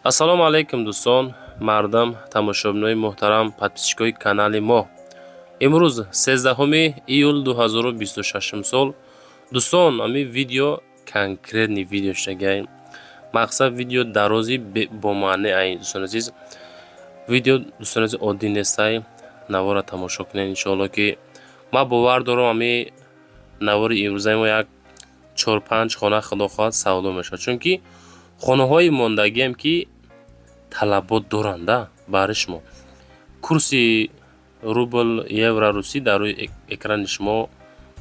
Ассалому алайкум, дӯстон, мардам, тамошобинои муҳтарам, подписчикои канали мо. Имрӯз 13 июл 2026 сол. Дӯстон, ҳамин видео конкретный видео шудагай. Мақсад, видео дарози бомаъне ай, дӯстони азиз. Видео, дӯстони азиз, оддӣ нестай. Навора тамошо кунед, иншоалло, ки ман бовар дорам, ҳамин навори имрӯзаи мо як чор-панҷ хона, худо хоҳад, савдо мешавад, чунки хонаҳои мондагиам ки талабот доранда баҳри шумо. Курси рубл, евро, русӣ дар рӯи экрани шумо,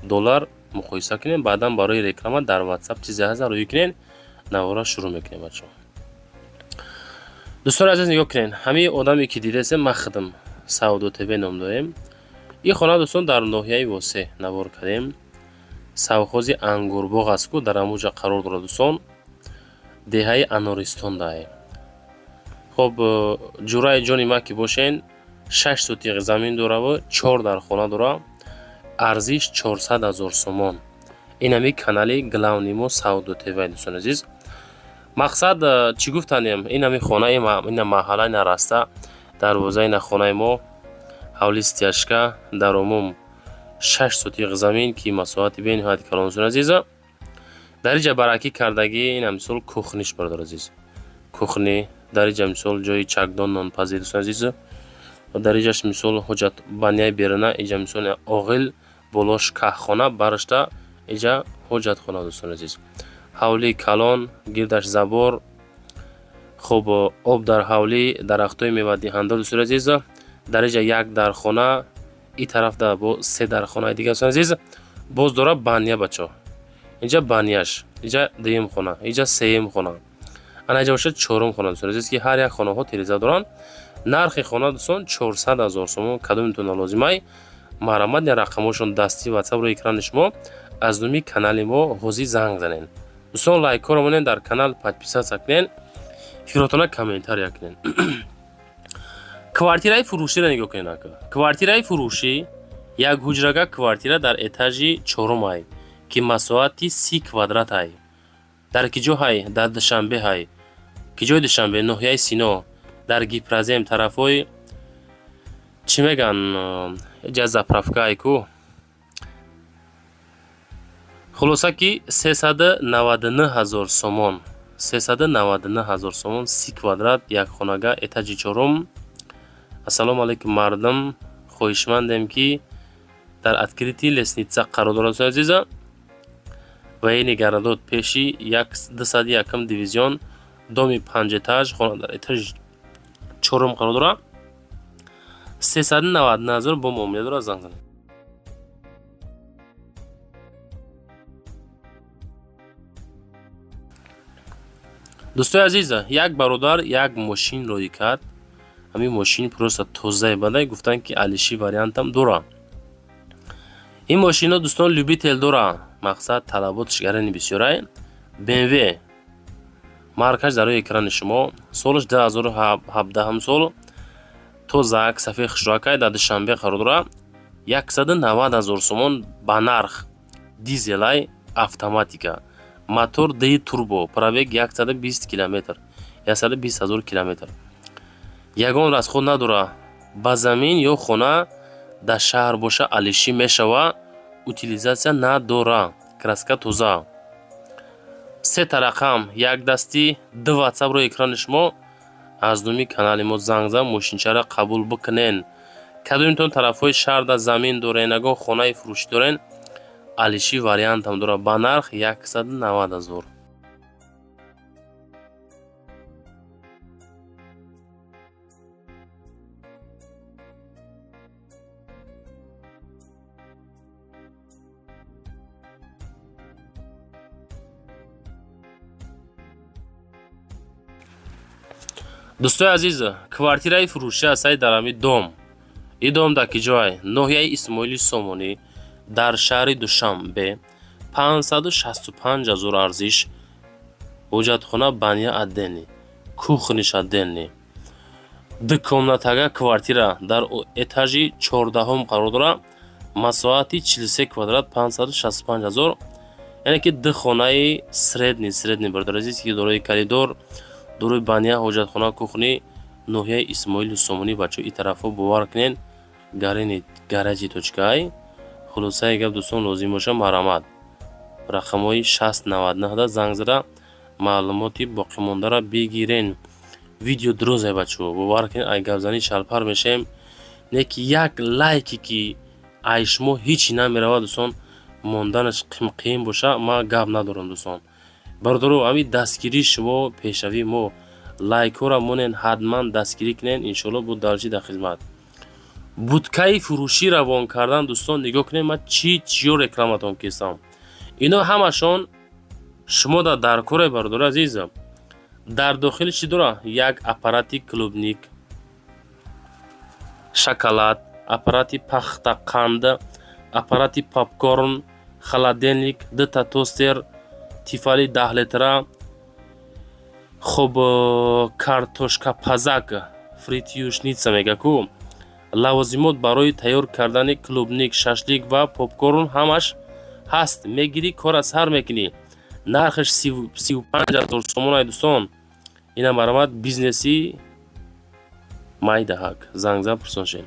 доллар муқоиса кунед. Баъдан барои реклама дар WhatsApp чизе ҳаст, рӯӣ кунед. Навора шурӯъ мекунем, бачаҳо. Дӯстони азиз, нигоҳ кунед, ҳамин одаме ки дидесем, ман худам Савдо ТВ ном дорем. Ин хона, дӯстон, дар ноҳияи Восе навор кардем. Совхози Ангурбоғ аст ку, дар ҳамон ҷо қарор дорад, дӯстон, деҳаи Анористон даҳем. Хоб, ҷураи ҷони ман ки бошен, 6 сотиқ замин дораву чор дар хона дора. Арзиш 400 000 сомон. Ин ҳами канали главный мо Савдо ТВ. Дӯстони азиз, мақсад, чӣ гуфтанем, ин ҳами хона, ина маҳалла, ина раста дарвоза, ина хонаи мо, ҳавли стяжка, дар умум 6 сотиқ замин, ки масоҳати бениҳоят калон. Дӯстони азиз, дар инҷа баракӣ кардагӣ, ина мисол кухниш, бародар азиз, кухни дар инҷа, мисол ҷои чакдон, нонпазӣ. Дӯстони азиз, дар инҷаш мисол ҳоҷат баняи беруна, инҷа мисол оғил, болош каҳхона, барашта инҷа ҳоҷатхона. Дӯстони азиз, ҳавлии калон, гирдаш забор. Хуб, об дар ҳавлӣ, дарахтҳои мевадиҳанда. Дӯстони азиз, дар инҷа як дархона, ин тарафда бо се дархонаи дигар. Дӯстони азиз, боз дора баня, бачаҳо, инҷа баняш, инҷа дуюм хона, инҷа сеюм хона, ана инҷа бошад чорум хона. Дӯстони азиз, ки ҳар як хонаҳо тиреза доранд. Нархи хона, дӯстон, 400 000 сомон. Кадомитон лозимай, марҳамат, рақамҳошон дастӣ WhatsApp рӯи экрани шумо, аз номи канали мо ҳозир занг занед. Дӯстон, лайкҳоро монед, дар канал подписаться кунед, фикротона комментария кунед. Квартираи фурӯширо нигоҳ кунед, ака. Квартираи фурӯшӣ, як ҳуҷрага квартира дар этажи чорум ай, ки масоҳати 30 квадрат ай. Дар ки ҷо ҳай? Дар Душанбе ҳай. Ки ҷои Душанбе? Ноҳияи Сино, дар Гипрозем, тарафҳои, чӣ меган, ҷа заправка ай ку. Хулоса, ки 399 000 сомон, 399 000 сомон, 30 квадрат, як хонага, этажи чорум. Ассалому алайкум, мардум, хоҳишмандем, ки дар открытый лестница қарор дорад, дӯстони азиза. Военный городок, пеши 201-м дивизион, доми панҷэтаж, хона дар этажи чорум қарор дорад. 399 000 бо муомила дорад, занг занед. Дӯстои азиз, як бародар як мошин роӣ кард. Ҳамин мошин просто тозаи бадай. Гуфтанд, ки алиши вариантам дора ин мошино. Дӯстон, любитель дора, мақсад, талаботаш гарани бисёрай. БМВ, маркаш дар рӯи экрани шумо, солаш 2017 сол, тозак, сафед, хушрӯакай, дар Душанбе қарор дорад. 190 000 сомон ба нарх, дизелай, автоматика, мотор ди турбо, пробег 120 километр, 120 000 километр, ягон расход надорад. Ба замин ё хона дар шаҳр боша, алишӣ мешава, утилизация надора, краска тоза. Сета рақам як дастӣ, ду WhatsApp рӯи экрани шумо, аз номи канали мо занг зан, мошинчаро қабул бикунен. Кадомитон тарафҳои шаҳрда замин дорен, ягон хонаи фурӯшӣ дорен, алиши вариантам дорад ба нарх 190 000. Дӯстои азиз, квартираи фурӯшӣ ҳастаи дар ҳамин дом. Ин дом дар ки ҷой? Ноҳияи Исмоили Сомонӣ, дар шаҳри Душанбе, 565 000 арзиш, ҳоҷатхона, баня отдельный, кухниш отдельный, дукомнатага квартира дар этажи 14-ум қарор дорад, масоҳати 43 квадрат, 565 000. Яъне ки ду хонаи средний, средний, бародари азиз, ки дорои коридор, Дорои баня, ҳоҷатхона, кухни, ноҳияи Исмоили Сомонӣ. Бачаҳо, ин тарафҳо, бовар кунед, гарени гаражи точкаай. Хулосаи гап, дӯстон, лозим боша, марҳамат, рақамҳои 6099 да занг зада, маълумоти боқимондаро бигирен. Видео дурозай, бачаҳо, бовар кунед, ай гапзанӣ шалпар мешавем. Не ки як лайке ки ай шумо ҳичи намеравад, дӯстон, монданаш қиин боша, ман гап надорам. Дӯстон, бародаро, ҳамин дастгирии шумо пешравии мо. Лайкҳоро монен, ҳатман дастгирӣ кунен. Иншоалло, бо дальше дар хизмат. Будкаи фурӯшӣ равон кардан. Дӯстон, нигоҳ кунед, ман чӣ чиё рекламатон кистам. Ино ҳамашон шумо дар коре, бародари азиз. Дар дохили чӣ дора? Як аппарати клубник, шоколад, аппарати пахтақанд, аппарати попкорн, холодильник, дута тостер, Тефали 10 литра, хуб, картошкапазак, фритюрница мега ку, лавозимот барои тайёр кардани клубник, шашлик ва попкорн ҳамаш ҳаст. Мегирӣ, кора сар мекунӣ. Нархаш 35 000 сомон. Дӯстон, инам марҳамат, бизнеси майдаҳак, зангзан, пурсон шед.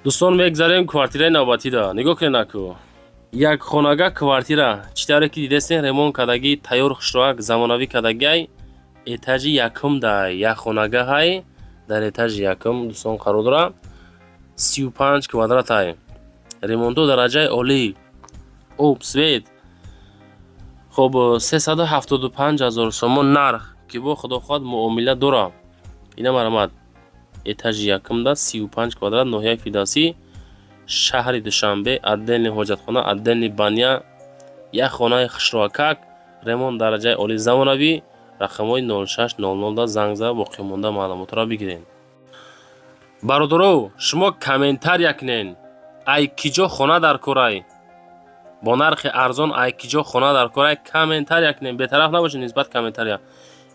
Дӯстон, мегзарем квартираи навбатида. Нигоҳ кунед, наку, як хонага квартира. Чӣ тавре ки дидестен, ремонт кардагӣ, тайёр, хушроак, замонавӣ кардагиай. Этажи якум да як хонага ҳай, дар этажи якум, дӯстон, қарор дора. 35 квадратай, ремонту дараҷаи олӣ, об, свет. Хоб, 375 000 сомон нарх, ки бо худо хоҳад муомила дора. Ина марҳамат, этажи якумда, 35 квадрат, ноҳияи Фирдавсӣ, шаҳри Душанбе. Отдельный ҳоҷатхона, отдельный баня, як хонаи хушроакак, ремонт дараҷаи олӣ, замонавӣ. Рақамҳои 0600 да занг зада, боқимонда маълумотро бигиред. Бародаро, шумо комментария кунед, ай киҷо хона дар корай, бо нархи арзон, ай киҷо хона дар корай, комментария кунед. Бетараф набошед нисбат комментария.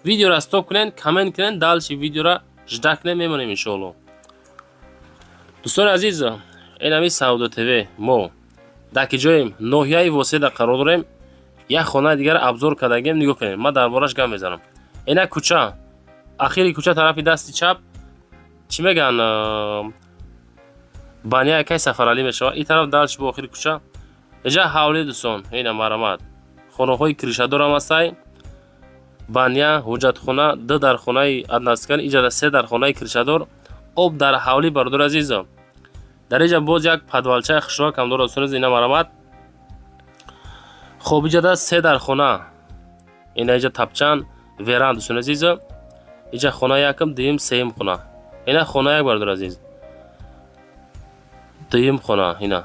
Видеоро стоп кунед, коммент кунед, дальше видеоро ждать кунед, мемонем, иншоалло. Дӯстони азиз, ин ҳами Савдо ТВ. Мо дар ки ҷоем? Ноҳияи Воседа қарор дорем. Як хонаи дигар обзор кардагем, нигоҳ кунед, ман дар бораш гап мезанам. Ина кӯча, ахири кӯча, тарафи дасти чап, чӣ мегӯянд, баня якай Сафаралӣ мешавад. Ин тараф дальше бо охири кӯча, иҷа ҳавли. Дӯстон, ина марҳамат, хонаҳои крышадорам ҳастай, баня, ҳоҷатхона, ду дархонаи односкан, иҷада се дархонаи крышадор, об дар ҳавлӣ. Бародари азизо, дар иҷа боз як подвалчаи хушрокам дорад, дӯстони азиз, ина марҳамат. Хоб, иҷада се дархона, ина иҷа тапчан, веранд. Дӯстони азиз, иҷа хона якум, дуюм, сеюм хона. Ина хона як, бародари азиз, дуюм хона, ина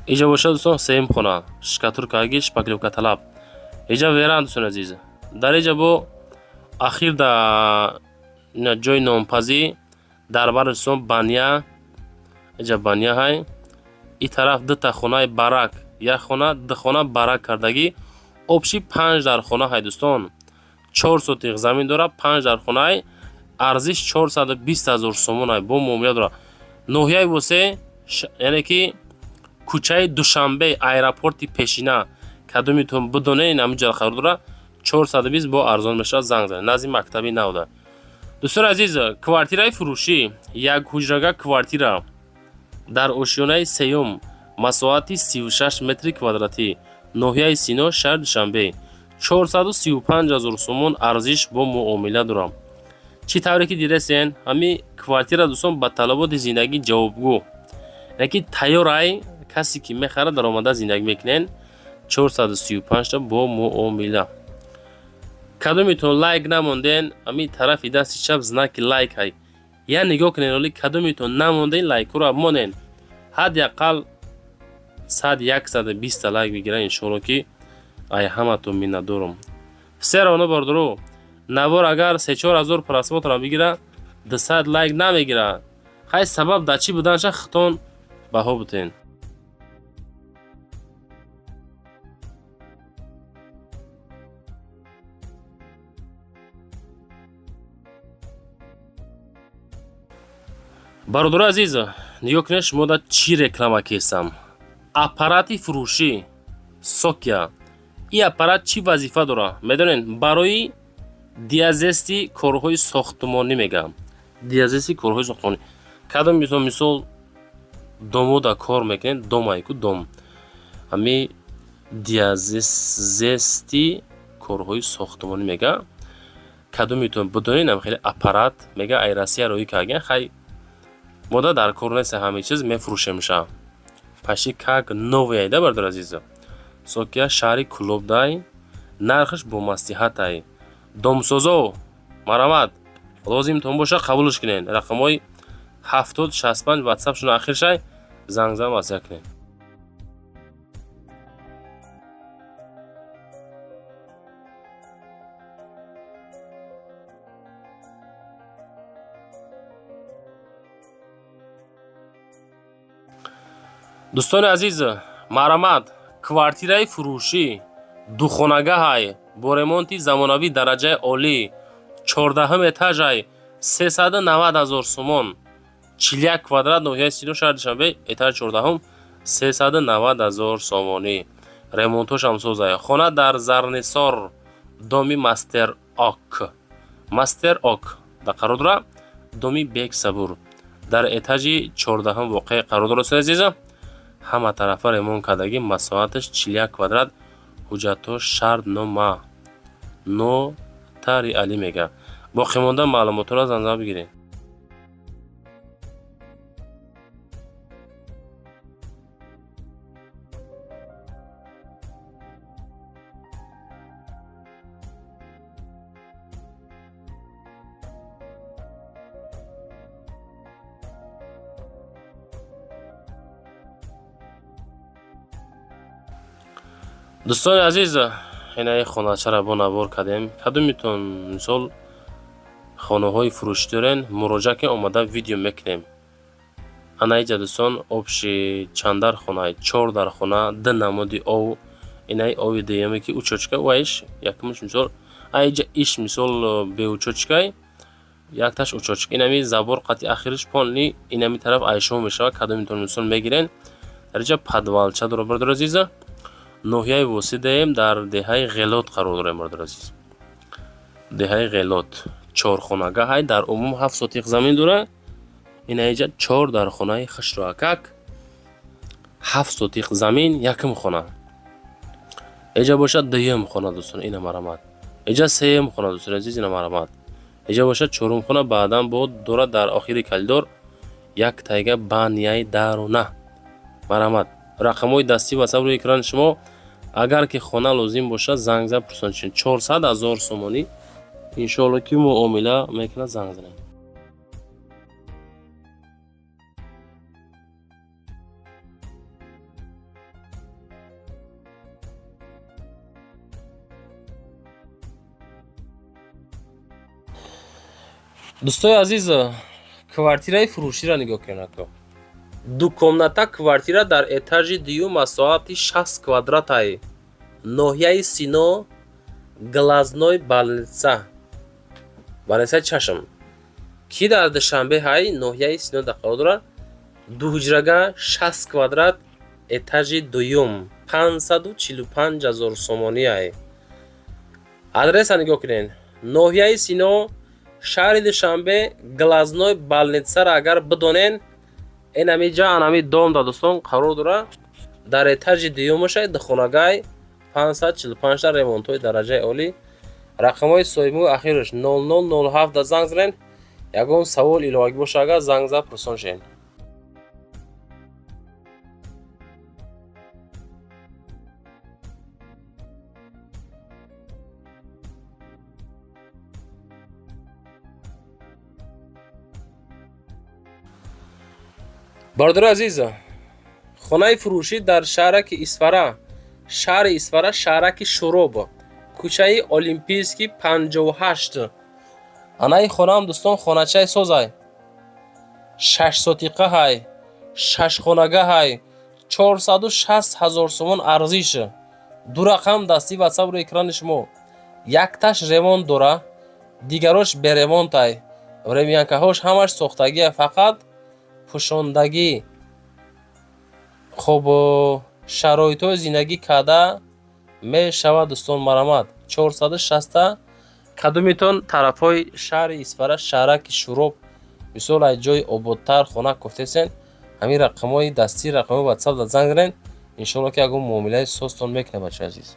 иҷа бошад, дӯстон, сеюм хона, штукатуркаги, шпаклёвка талаб. Иҷа веранд, дӯстони азиз. Дар иҷа бо ахир да ҷои нонпазӣ, дар бар, дӯстон, баня, иҷа баня ҳай. Ин тараф дута хонаи барак, як хона, ду хона барак кардагӣ, общий панҷ дархона ҳай, дӯстон. 4 сотих замин дорад, панҷ дархонаи, арзиш 420 000 сомон ҳай, бо муомила дорад. Ноҳияи Восе, яъне ки кӯчаи Душанбе, аэропорти пешина, кадомитон бидонед, ин ҳамин ҷо қарор дорад. 420 бо арзон мешавад, занг занед, назди мактаби навда. Дӯстони азиз, квартираи фурӯшӣ, як ҳуҷрага квартира дар ошёнаи сеюм, масоҳати 36 метри квадратӣ, ноҳияи Сино, шаҳри Душанбе, 435 000 сомон арзиш, бо муомила дорам. Чӣ тавре ки дидесен, ҳамин квартира, дӯстон, ба талаботи зиндагӣ ҷавобгӯ, яъне ки тайёрай. Касе ки мехарад, даромада зиндагӣ мекунен. 435 та бо муомила. Кадомитон лайк намонден, ами тарафи дасти чап знаки лайк ҳай. Я нигоҳ кунен, оли кадомитон намонден, лайкҳоро монен. Ҳадди ақал 100, 120 лайк бигиран, иншоалло, ки ай ҳаматон миннатдорум. Все равно, бародаро, навор агар 3-4 ҳазор просмотрам бигира, 200 лайк намегира. Хай, сабаб дар чӣ буданша хитон баҳо бутен. Бародари азиз, нигоҳ кунед, шумо да чӣ реклама кесам. Аппарати фурӯшӣ Сокия. Ин аппарат чӣ вазифа дорад, медонед? Барои диазести корҳои сохтмонӣ мегӯям, диазести корҳои сохтмонӣ. Кадом мисол домода кор мекунед, домайку дом, ҳами диазести корҳои сохтмонӣ мега. Кадомитон бидонед, ам хеле аппарат мега, ай Россия роӣ кардан. Хай, мода дар кор нест, ҳамин чиз мефурӯшемша. Почти как новый айда, бародари азиз. Сокия, шаҳри Кӯлобдай, нархаш бо маслиҳатай. Домсозо, марамат, лозимтон боша, қабулш кунед. Рақамҳои 7065 ватсапшон ахиршай, занг зан, маслиҳат кунед. Дӯстони азиз, марамат, квартираи фурӯшӣ духонагаҳай бо ремонти замонавӣ дараҷаи олӣ, 14-ҳум этажай, 390 000 сомон, 41 квадрат, ноҳияи Сино, шаҳри Душанбе, этажи 14-ҳум, 390 000 сомонӣ. Ремонтошам созай. Хона дар Зарнисор, доми Мастер Ок, Мастер Ок да қарор дорад, доми Бек Сабур дар этажи 14-ҳум воқеъ қарор дорад. Азиза, ҳама тарафа ремонт кардагӣ, масоҳаташ 41 квадрат, ҳуҷҷатҳо шартнома нотари алӣ мега. Боқимонда маълумотҳоро занзама бигиред. Дӯстони азиз, инаи хоначаро бо навор кардем. Кадомитон мисол хонаҳои фурӯшӣ дорен, муроҷиат кунед, омада видео мекунем. Ана иҷа, дӯстон, общий чанд дар хона? Чор дар хона, ду намуди ов. Инаи ови дуюме, ки учётчика ваиш якумш, мисол, аиҷа иш, мисол, беучётчикай, якташ учётчика. Инами забор қати ахириш полный инами тараф айшо мешавад. Кадомитон мисол мегирен, дар иҷа подвалча дорад. Бародари азиза, ноҳияи Восидаем, дар деҳаи Ғелот қарор дорем. Бародари азиз, деҳаи Ғелот, чорхонагаҳай, дар умум 7 сотиқ замин дорад. Инаиҷа чор дархонаи хушроакак, 7 сотиқ замин, якум хона эҷа бошад, дуюм хона, дӯстон, ина марамат, эҷа сеюм хона, дӯстони азиз, ина марамат, эҷа бошад чорум хона. Баъдан бо дорад дар охири коридор як тайга баняи даруна. Марамат, рақамҳои дастӣ ватсап рӯи экрани шумо. Агар ки хона лозим бошад, занг зад, пурсон. 400 000 сомонӣ, иншоалло, ки муомила мекунад, занг занед. Дӯстои азиз, квартираи фурӯширо нигоҳ кунед. Дукомната квартира дар этажи дуюм, масоҳати 60 квадратай, ноҳияи Сино, глазной больница, больницаи чашм, ки дар Душанбе ҳай, ноҳияи Сино да қарор дорад. Дуҳуҷрага, 60 квадрат, этажи дуюм, 545 000 сомониай. Адреса нигоҳ кунед: ноҳияи Сино, шаҳри Душанбе, глазной больницаро агар бидонен, инамиҷа анами дом да, дӯстон, қарор дорад, дар этажи дуюмаша, духонагай, 545, ремонтҳои дараҷаи олӣ. Рақамҳои соҳибмулк ахираш 0007 да занг занед. Ягон савол иловагӣ боша, агар занг зад, пурсон шавед. Бародари азиз, хонаи фурӯшӣ дар шаҳраки Исфара, шаҳри Исфара, шаҳраки Шуроб, кӯчаи Олимпийский 58. Анаи хонаам, дӯстон, хоначаи созай, 6 сотиқа ҳай, шашхонагаҳай, 460 000 сомон арзиш. Ду рақам дасти ватсап рӯи экрани шумо. Якташ ремонт дора, дигарош беремонтай. Времянкаҳош ҳамаш сохтагия, фақат пӯшондагӣ. Хоб, шароитҳои зиндагӣ карда мешавад, дӯстон, марамат. 460-та. Кадомитон тарафҳои шаҳри Исфара, шаҳраки Шуроб, мисол, аз ҷои ободтар хона кофтесен, ҳамин рақамҳои дастӣ, рақамҳои ватсап да занг занед. Иншоалло, ки ягон муомилаи созтон мекунад, бачаи азиз.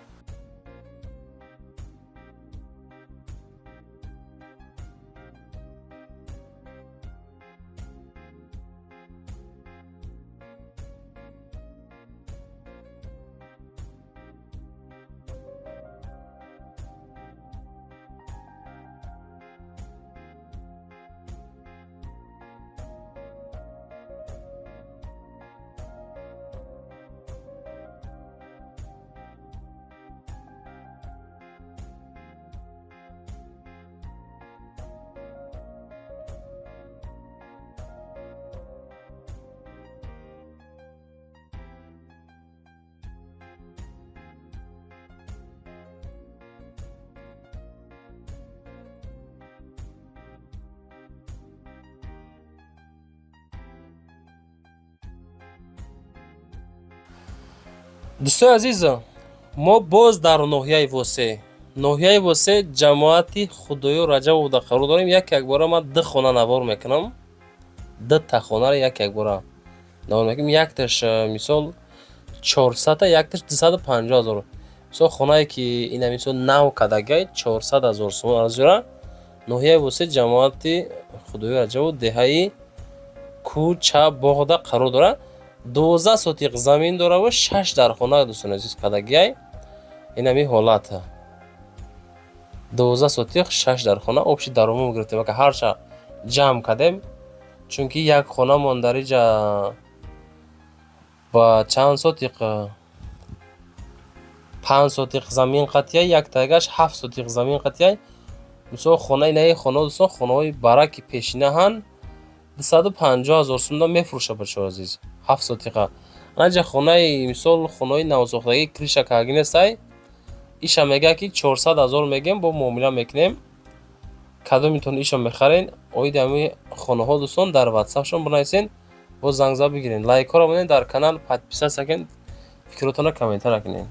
Дӯстои азиз, мо боз дар ноҳияи Восе, ноҳияи Восе, ҷамоати Худоё Раҷабовда қарор дорем. Як якбора ман ду хона навор мекунам, дута хонаро як якбора навор мекунем. Якташ, мисол, 400-та, якташ 250 000. Мисол, хонае ки ина, мисол, нав кардагай, 400 000 сомон арзиш. Ноҳияи Восе, ҷамоати Худоё Раҷабов, деҳаи Кӯчабоғда қарор дорад. 12 сотиқ замин дораву шаш дархона, дӯстони азиз, кардагиай. Инами ҳолат: 12 сотиқ, шаш дархона. Общий даромад гирифтем, ака, ҳарша ҷамъ кардем, чунки як хонамон дар иҷа ба чанд сотиқ, 5 сотиқ замин қатияй, яктагаш 7 сотиқ замин қатияй. Мисол, хонаи наи хона, дӯстон, хонаҳои бараки пешинаҳанд, 250 000 сумда мефурӯшад, бачаҳои азиз, 7 сотиқа. Анаҷа хонаи, мисол, хонаҳои навсохтагӣ, крыша кардаги нестай. Иша мега, ки 400 000 мегем, бо муомила мекунем. Кадомитон иша мехарен, оиди ҳамин хонаҳо, дӯстон, дар ватсапшон бинависен, боз занг зад бигирен. Лайкҳоро монед, дар канал подписаться кунед, фикротонро комментария кунед.